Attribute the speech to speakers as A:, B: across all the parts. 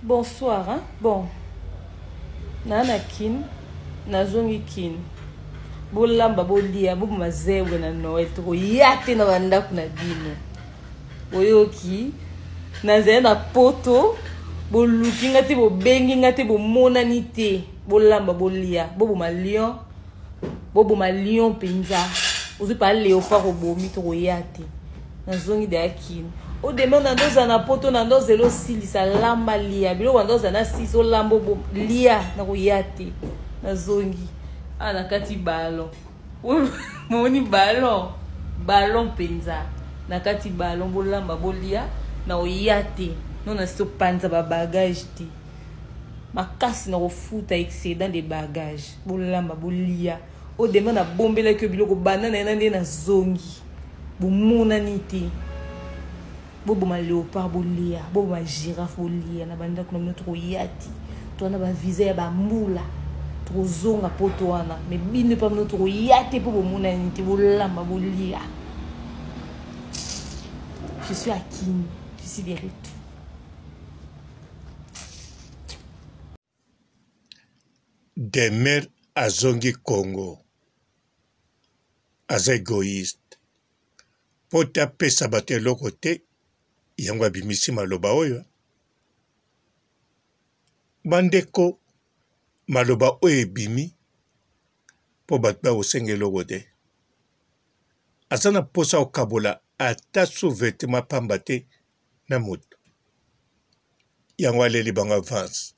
A: Bonsoir hein bon naa na kin nazongi kin bolamba bolia boboma zebwe na noel tokoya te na bandako na bino boyoki nazali na poto boluki nga te bobengi nga te bomonani te bolamba bolia boboma lion boboma lion mpenza ozwi pa leopard obomi tokoya te nazongi deya kini odema na nde ozala na poto na nde ozela osilisa lamba lia biloko na nde ozala na sisi olamba lia nakoya te nazongi awa na kati ballon moni ballon ballon mpenza na kati ballon bolamba bolia na oya te no na si opanza babagage te makasi na kofuta excédent de bagage bolamba bolia odema nabombelaki yo biloko banda na ye na nde nazongi bomonani te boboma léopard bolia boboma girafe bolia na bandako na bino tokoya te towana bavisa ya bambula tokozonga poto wana me bino epa bino tokoya te mpo bomonani te bolamba bolia je suis à kin je suis de retour.
B: Demeure azongi Congo aza egoiste po te apesa bato eloko te yango abimisi maloba oyo. Bandeko maloba oyo ebimi po bato bakosenga eloko te aza na mposa kokabola ata sous vetement pamba te na moto yango aleli bango avance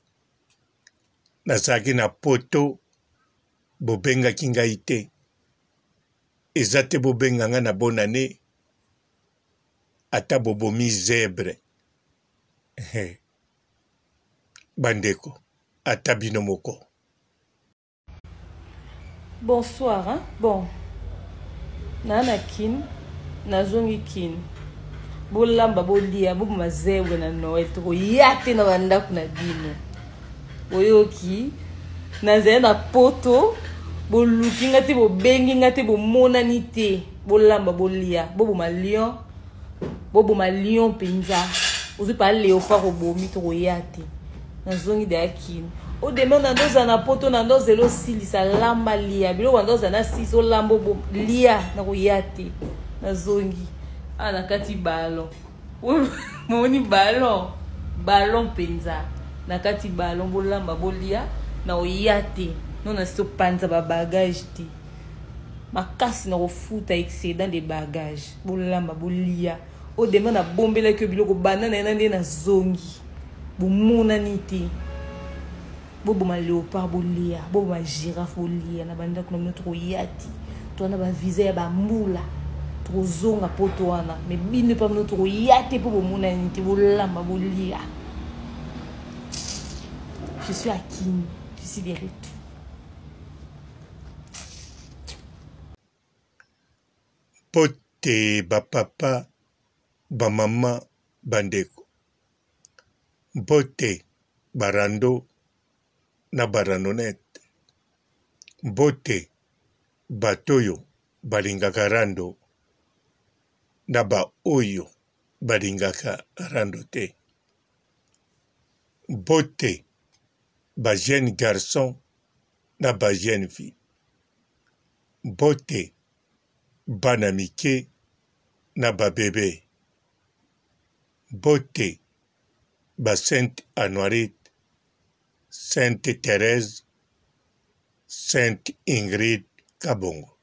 B: nazalaki na poto bobengaki ngai te eza te bobenga ngai na bonne annee ata bobomi zebre bandeko ata bino moko.
A: Bonsoir hein bon naa na kin nazongi kin bolamba bolia boboma zebwe na noel tokoya te na bandako na bino boyoki nazali na poto boluki nga te bobengi nga te bomonani te bolamba bolia boboma lion boboma lion mpenza ozwi pa leopard obomi tokoya te nazongi deya kini odema na nde ozala na poto na nde ozela osilisa lamba lia biloko na nde ozala na sisi olamba lia nakoya te nazongi awa na kati ballon moni ballon ballon mpenza na kati ballon bolamba bolia na oya te no na si opanza babagage te makasi na kofuta excédent de bagage bolamba bolia odema nabombelaki yo biloko banda na ye na nde nazongi bomonani te boboma léopard bolia boboma girafe bolia na bandako na bino tokoya te towana bavisa ya bambula tokozonga poto wana me bino epa bino tokoya te mpo bomonani te bolamba bolia je suis à kin je suis de retour.
B: Mbote ba papa, ba mama, ba ndeko. Mbote ba rando na ba randonnette. Mbote bato oyo balingaka rando na ba oyo balingaka rando te. Mbote ba jeunes garçons na ba jeunes filles. Mbote bana mike na ba bebe. Mbote ba Sainte Anuarite, Sainte Therèse, Sainte Ingrid Kabongo.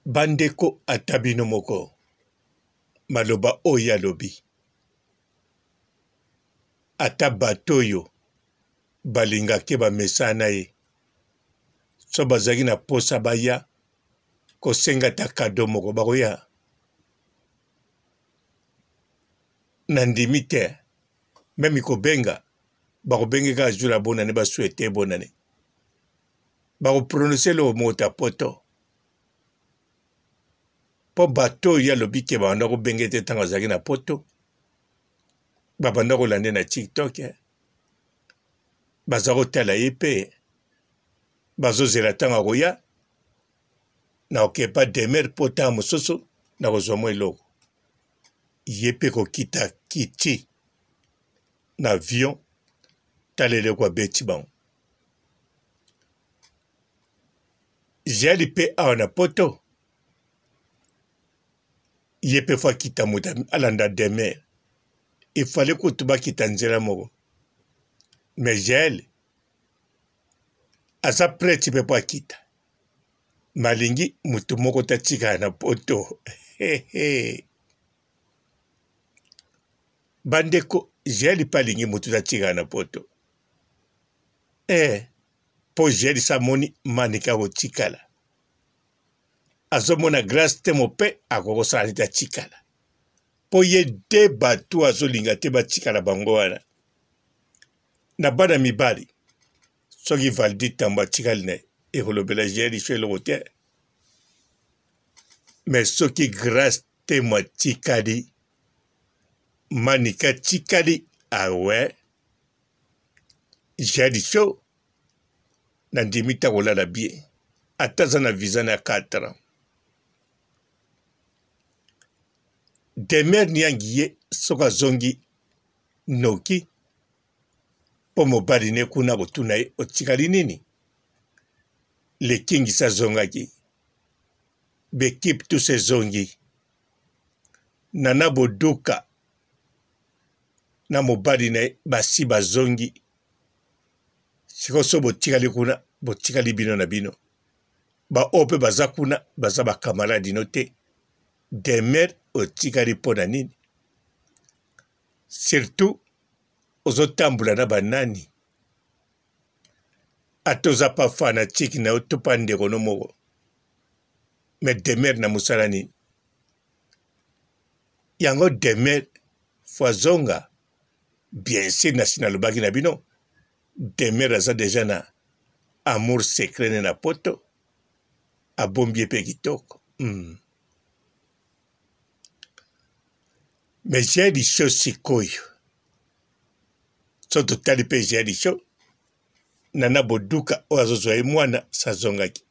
B: Bandeko ata bino moko maloba oyo alobi ata bato oyo balingake bamesana na ye so bazalaki na posa baya kosenga ata kado moko bakoya nandimi te meme kobenga bakobenge kaka jour ya bonane basuete bonane bakoprononse eloko moko ta poto mpo bato oyo ye alobi ke babanda kobenge te ntango azalaki na poto babanda kolanda na tiktok eh. Baza kotala ye mpe bazozela ntango akoya na okepa demeure mpo ntango mosusu nakozwa mwa eloko ye mpe kokita kiti. Na avion tala eloko abeti bango. Jael pe awa na poto ye pe fo akita moto alanda demeure il fallait kutu bakita nzela moko mais Jael aza prete pe po akita mais alingi moto moko te atikala na poto. Bandeko Jael pe alingi moto te atikala na poto eh po Jael sa amoni Manicke akotikala azomona Grace Temo pe akokosala neti atikala po ye de bato azolinga te batikala bango wana na bana mibali soki Valdy Tambo atikali na ye ekolobela Jael Show eloko te mais soki Grace Temo atikali Manicke atikali awe Jael Show nandimi te akolala bien ata aza na visa na 4 ans Demeure Niangi ye soki azongi noki mpo mobali ne kuna akotuna ye otikali nini le king si azongaki bekipe tous ezongi nana boduka na mobali na ye basi bazongi sikoyo so botikali kuna botikali bino na bino baoyo mpe baza kuna baza bakamaradi no te demer otikali mpo na nini surtout ozotambola na banani ata oza pa fanatique na yo to pa ndeko no moko mais demer na mosala nini yango demer fo azonga bien sur nasi nalobaki na bino demer aza deja na amour secret ne na poto abombi ye mpe kitoko mm. Mais jael show sikoyo so totali mpe jael show nana boduka oyo azozwa ye mwana sazongaki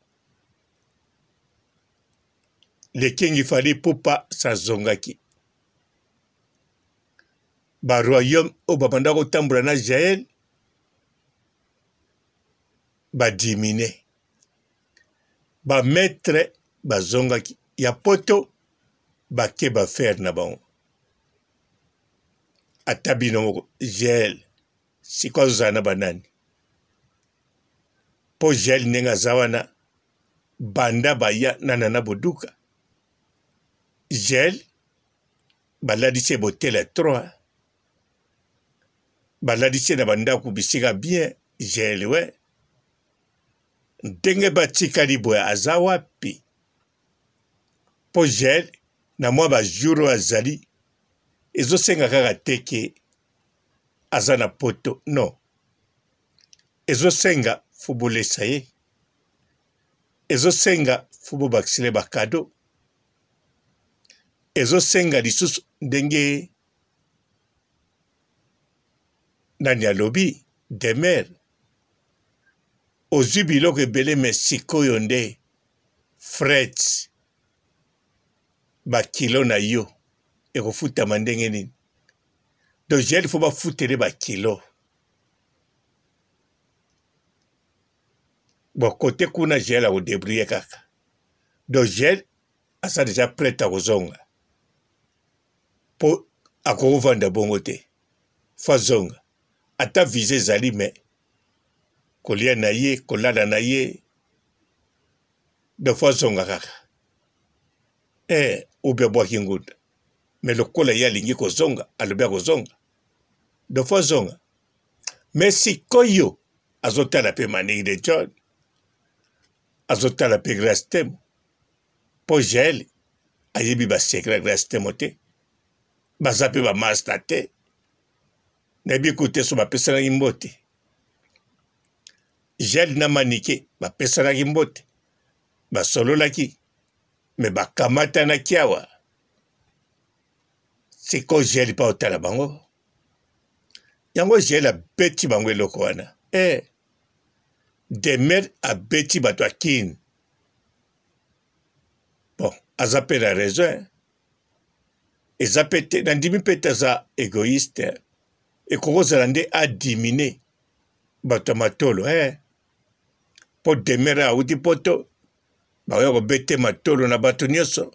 B: lekengi fali pupa sazongaki ba royaume oyo babanda kotambola na jael badimine ba maitre bazongaki ya poto bake ba faire na bango ata bino moko jael sikoyo azozala na banani mpo jael ndenge aza wana banda baya na nana boduka jael balalisi ye botele ya 3 balalisi ye na bandako bisika bien jael we ndenge batikali boye aza wapi mpo jael na mwa bajour oyo azali ezosenga kaka te ke aza na poto non ezosenga fo bolesa ye ezosenga fo bobakisele bakado ezosenga lisusu ndenge nani alobi demer ozwi biloko ebele me sikoyo nde fret bakilo na yo ekofutama ndenge nini donc jael fo bafutele bakilo bon kote kuna jael akodebrouille kaka donc jael aza deja prete akozonga mpo akokovanda bongo te fo azonga ata visa ezali me kolia na ye kolala na ye donc fo azonga kaka eh, obi abwaki ngunda me lokola ye alingi kozonga alobi akozonga donc fo azonga me sikoyo azotala mpe maniki de john azotala mpe grace temo mpo jael ayebi basecret ya grace temo te baza mpe bamasta te nayebi kutu te so bapesanaki mbote jael na manike bapesanaki mbote basololaki me bakamatanaki awa sikoyo jael mpe otala bango yango jael abeti bango eloko wana eh. Demeure abeti bato ya kin bon aza mpe na raison eza mpe te nandimi mpe te aza egoïste. Ekoki kozala nde adimine bato ya matolo eh. Mpo demere awuti poto bakoya kobete matolo na bato nyonso,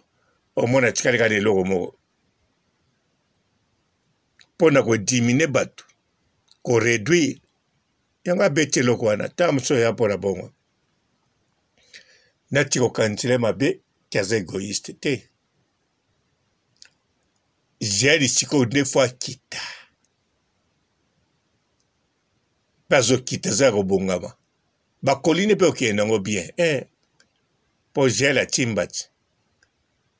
B: omona atikali kaka na eloko moko mpo na kodimine bato, koreduire yango abeti eloko wana. Ntango mosusu oya mpo na bongo nati kokanisela mabe ke aza egoïste te. Jael sikoyo nde fo akita mpe azokita aza ya kobongama bakoline mpe okende yango bien eh. Mpo jael atimba ti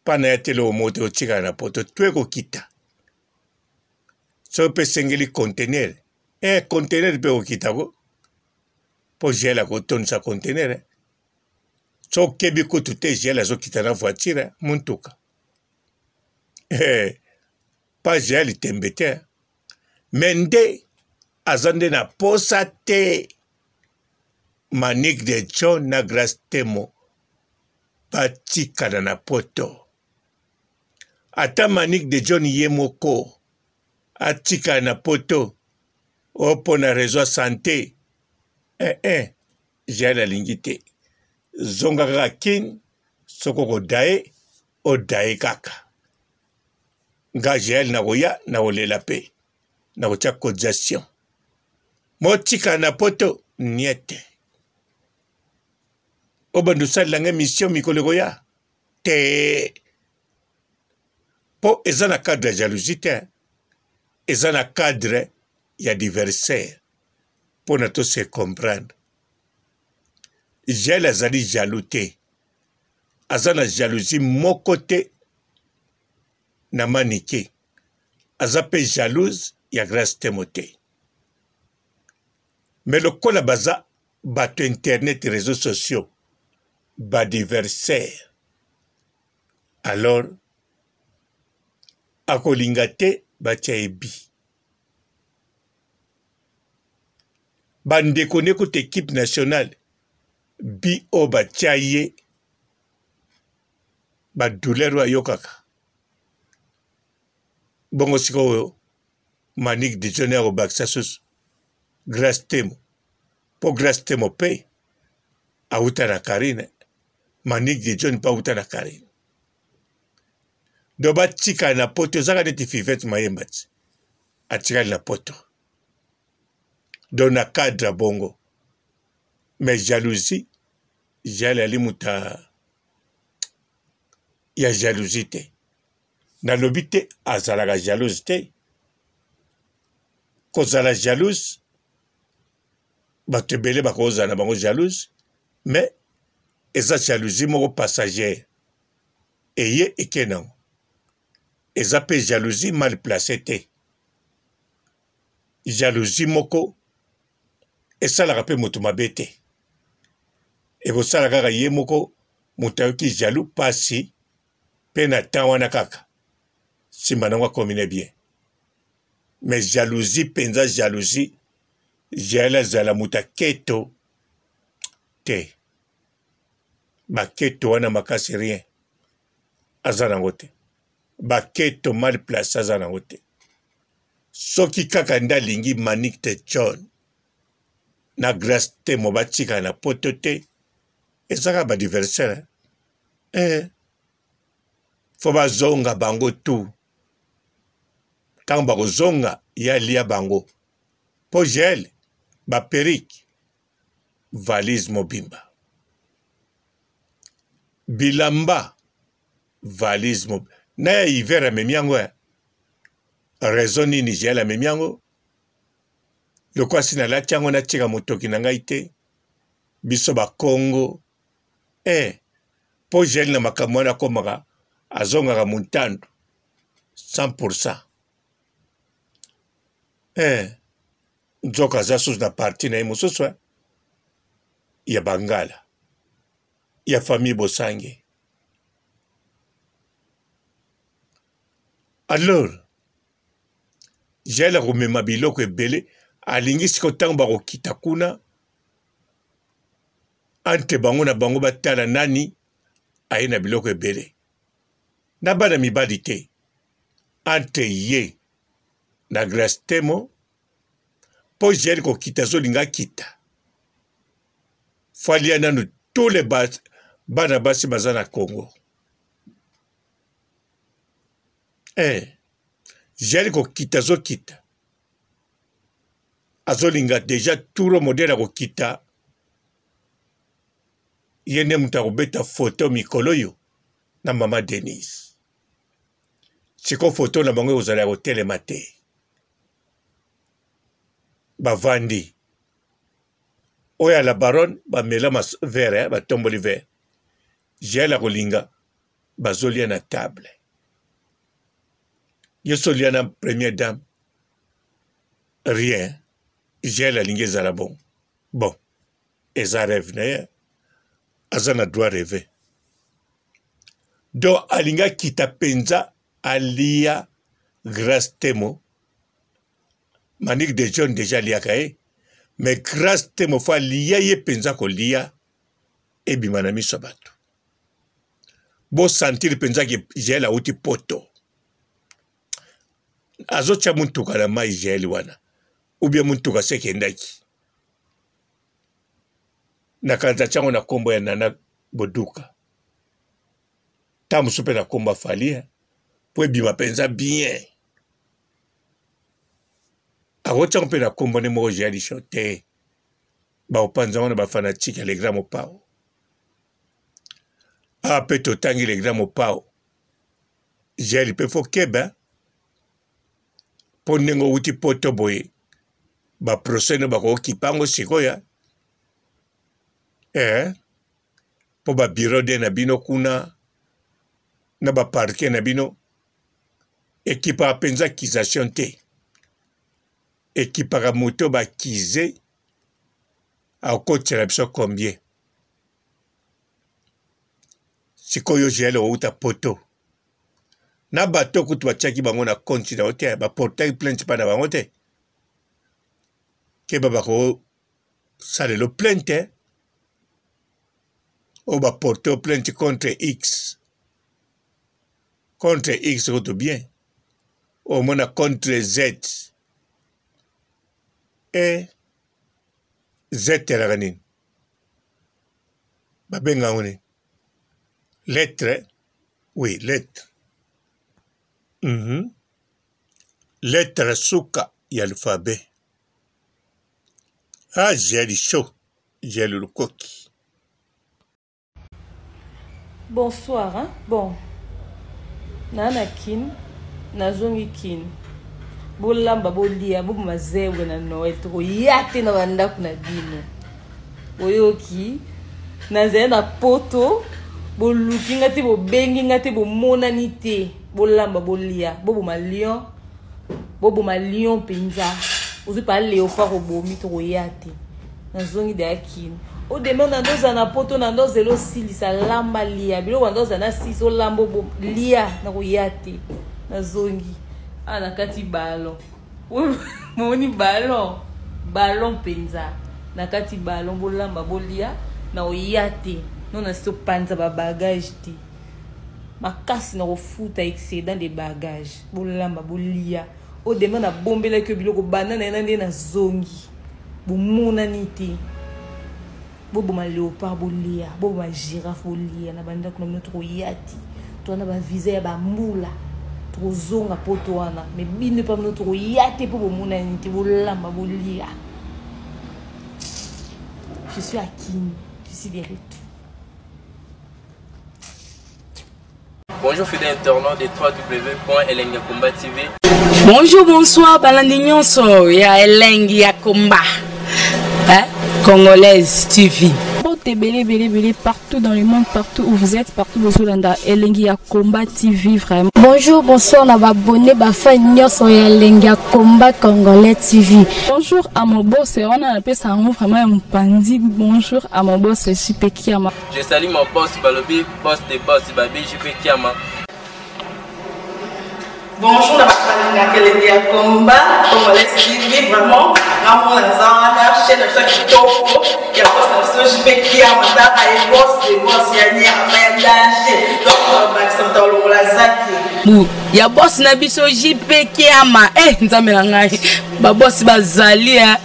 B: mpa na ya te eloko moko te otikala na poto to ekokita soki mpe esengeli conteneur eh, conteneur mpe ekokita ko mpo jael akotondisa conteneur eh. Soki okebi kutu te jael azokita na voiture muntuka eh, pa jael tembe te me nde aza nde na posa te Manick de John na Grace Temo batikala na poto ata Manick de John ye moko atikala na poto o mpo na raison ya sante eh, eh. Jael alingi te zonga kaka kin soki okodaye odaye kaka nga Jael nakoya nakolela pe nakotia cotisation motika na poto niete obanda osalela nga emission mikolo ekoya te po eza na cadre ya jalousie te eza na cadre ya diversaire pona to se comprendre. Jael azali jaloux te. Aza na jalousie moko te na Manike. Aza pe jalouse ya Grace Temo te. Mais lokola baza bato internet réseaux sociaux ba diversaire alors akolinga te batia ye bi. Ba ndeko ne kutu equipe nationale bi oyo batia ye ba douleur oyo ayokaka bongo sikoyo Manick de John akobakisa susu Grace Temo mpo Grace Temo mpe awuta na Carine Manick de John mpe awuta na Carine donc batikala na poto ezaka neti Fivette Mayemba ti atikali na poto donc na cadre ya bongo mais jalousie jael ali moto ya jalousie te nalobi te azalaka jalouse te kozala jalouse bato ebele bakozala na bango jalouse mais eza jalousie moko passagère eye eke nango eza pe jalousie mal place te jalousie moko esalaka pe moto mabe te ekosala kaka ye moko moto ayoki jaloux pasi pe na temps wana kaka nsima nango akomi ne bien mais jalousie mpenza jalousie jael azala moto aketo te baketo wana makasi rien aza nango te baketo mal place aza nango te soki kaka nde alingi Manick de John na Grace Temo batikala na poto te eza kaka ba diversaire eh fo bazonga bango tout ntango bakozonga ye alia bango mpo gel ba perruque valise mobimba bilamba valise mobimba na ya hiver amemi yango eh. Raison nini Jael amemi yango? Lokola si nalati yango natika motoki na ngai te. Biso ba Kongo eh po Jael na makambo wana akomaka azongaka muntandu 100%. Eh nzoka aza susu na parti na ye mosusu eh? ya bangala ya famille Bosange. Alors Jael akomema biloko ebele alingi sikoyo ntango bakokita kuna entre bango na bango batala nani aye na biloko ebele na bana mibali te entre ye na Grace Temo. Mpo Jael kokita azolinga akita. Faut alia nanu tous les bana basi baza na Congo. Eh, Jael kokita azokita. Azolinga deja tour modèle akokita. Ye nde moto akobeta photo mikolo oyo na mama Denise. Siko photo na bango ekozala ya kotelema te. Bavandi. Oyo ya la baronne bamela mas verre eh, batomboli verre. Jael akolinga bazolia na table. Yo solia na première dame rien. Jael alingi ezala bongo. Bon, eza rêve na ye. Aza na droit rêver. Donc alingi akita penza alia Grace Temo. Manick de John deja aliaka ye. Mais Grace Temo faut alia ye penza kolia ebima na miso ya bato. Bo sentir penza ke Jael awuti poto. Azotia mutuka na mayi Jael wana. Ou bien mutuka se ekendaki. Nakanisa tiango na kombo ya Nana Boduka. Tango mosusu pe na kombo ya Fally po ebima penza bien. Akotia yango pe na kombo nde moko Jael Show te. Bakopanza yango na ba fanatique ya le grand Mopao. Awa pe totangi le grand Mopao. Jael pe faut keba po ndenge owuti poto boye ba procès no bakokipa yango sikoyo eh po ba bureau de na bino kuna na ba parquet na bino ekipaka mpenza accusation te ekipaka moto ba accuse akotela biso combien sikoyo jael owuta poto na bato kutu batiaki bango na compte na yo te baportaki plainte mpa na bango te keba bakosalelo plainte oyo baporte plainte contre x contre x kutu bien omona contre z e z elaka nini babenga yango nini lettre oui lettre mm -hmm. lettre suka ya alphabet ah jeli show jeli lukoki
A: Bonsoir hein? Bon naa na kin nazongi kin bolamba bolia boboma zebre na noel tokoya te na bandako na bino oyoki nazali na poto boluki nga te bobengi nga te bomonani te bolamba bolia boboma lion boboma lion mpenza ozwi pa leopard obomi tokoya te nazongi deya kin odema na nde ozala na poto na nde ozela osilisa lamba lia biloko na nde ozala na sisi olamba lia nakoya te nazongi awa na kati ballon bomoni ballon ballon mpenza na kati ballon bolamba bolia na oya te no na si opanza babagage te makasi na kofuta excédent de bagage bolamba bolia odema nabombelaki yo biloko banda na ye na nde nazongi bomonani te boboma leopard bolia boboma girafe bolia na bandako na bino tokoya te toza na bavisa ya bambula tokozonga poto wana me bino epa bino tokoya te mpo bomonani te bolamba bolia je suis à kin je suis de retour.
C: Bonjour fidèles internautes de www.elengiyakomba TV.
D: Bonjour, bonsoir, balandi nyonso ya Elengi ya Komba. Hein? Congolaise TV.
E: Mbote ebele ebele ebele partout dans le monde, partout où vous êtes, partout bozolanda Elengi ya Combat TV vraiment.
F: Bonjour, bonsoir na ba abonné ba fan nyonso ya Elengi ya Combat Congolais TV.
E: Bonjour à mon boss, wana napesa yango vraiment ya mopanzi. Bonjour à mon boss JP Kiama.
C: Je salue mon boss balobi boss de boss babi JP Kiama.
G: Bonjour na bato balingaka elengi ya combat congolais TV vraiment ngamona naza wana chaîne na biso ya kitoko ya boss na biso JP Kiama tala ye boss de boss ya nyama ya danger donc bakisa moto alongola zaki
D: bu ya boss na biso JP Kiama eh nzambe na ngai ba boss bazali eh.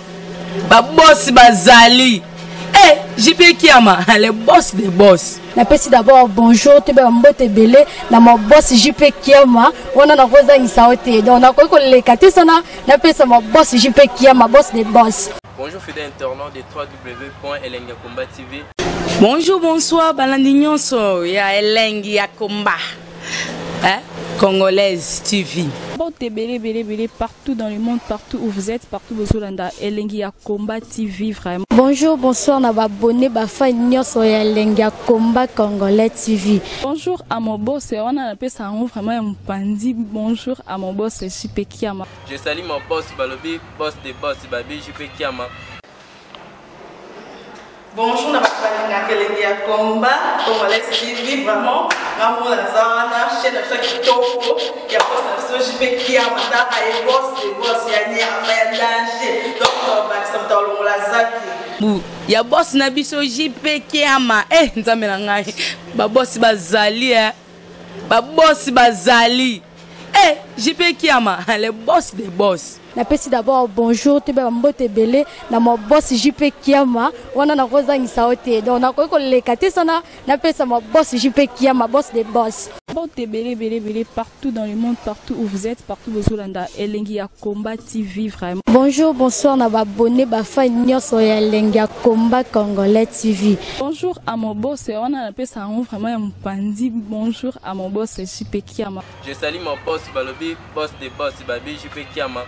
D: Babosi bazali. Eh, JP Kiama, le boss des boss.
F: Napesi d'abord bonjour, toyeba mbote ebele na ma boss JP Kiama. Wana nakozangisa yo te, donc nakoki koleka te sana napesa ma boss JP Kiama, boss des boss.
C: Bonjour fidèle internaute de www.elengiyakomba TV.
D: Bonjour, bonsoir, balandi nyonso ya Elengi ya Komba. Hein? Congolaise TV.
E: Mbote ebele ebele ebele partout dans le monde, partout où vous êtes, partout bozolanda Elengi ya Combat TV vraiment.
F: Bonjour, bonsoir na ba abonné, ba fan nyonso ya Elengi ya Combat Congolais TV.
E: Bonjour à mon boss, wana napesa yango vraiment ya mopandi. Bonjour à mon boss JP Kiama.
C: Je salue mon boss balobi, boss de boss babi JP Kiama.
G: Bonjour na bato balingaka Elengi ya Combat Congolais TV. Vraiment ngamona naza wana, chaîne na biso ya kitoko ya boss na biso JP Kiama, taka ye boss de boss ya nyama ya danger, donc bakisa moto alongola zaki
D: Bu ya boss na biso JP Kiama. Eh, nzambe na ngai, babosi bazali, eh. Babosi bazali. Eh, JP Kiama, le boss des boss.
F: Napesi d'abord bonjour, toyeba mbote ebele na ma boss JP Kiama. Wana nakozangisa yo te, donc nakoki koleka te sana napesa ma boss JP Kiama, boss des boss.
E: Mbote ebele ebele ebele partout dans le monde, partout où vous êtes, partout bozolanda Elengi ya Combat TV vraiment.
F: Bonjour, bonsoir na ba abonné, ba fan nyonso ya Elengi ya Combat Congolais TV.
E: Bonjour à mon boss, wana napesa yango vraiment ya mopandi. Bonjour à mon boss JP Kiama.
C: Je salue mon boss balobi, boss de boss babi JP Kiama.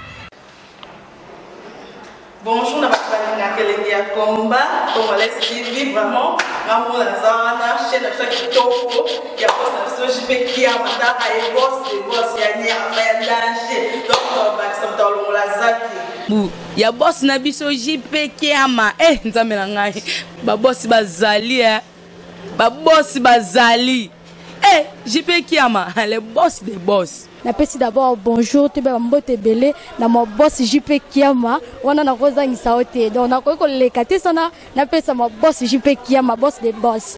G: Bonjour na bato balingaka Elengi ya Combat Congolais TV. Vraiment ngamona naza wana, chaîne na biso ya kitoko ya boss na biso JP Kiama, taka ye boss de boss ya nyama ya danger, donc bakisa moto alongola zaki
D: Bu ya boss na biso JP Kiama. Eh, nzambe na ngai, babosi bazali, eh. Babosi bazali. Eh, JP Kiama, le boss des boss.
F: Napesi d'abord bonjour, toyeba mbote ebele na ma boss JP Kiama. Wana nakozangisa yo te, donc nakoki koleka te sana napesa ma boss JP Kiama, boss des boss.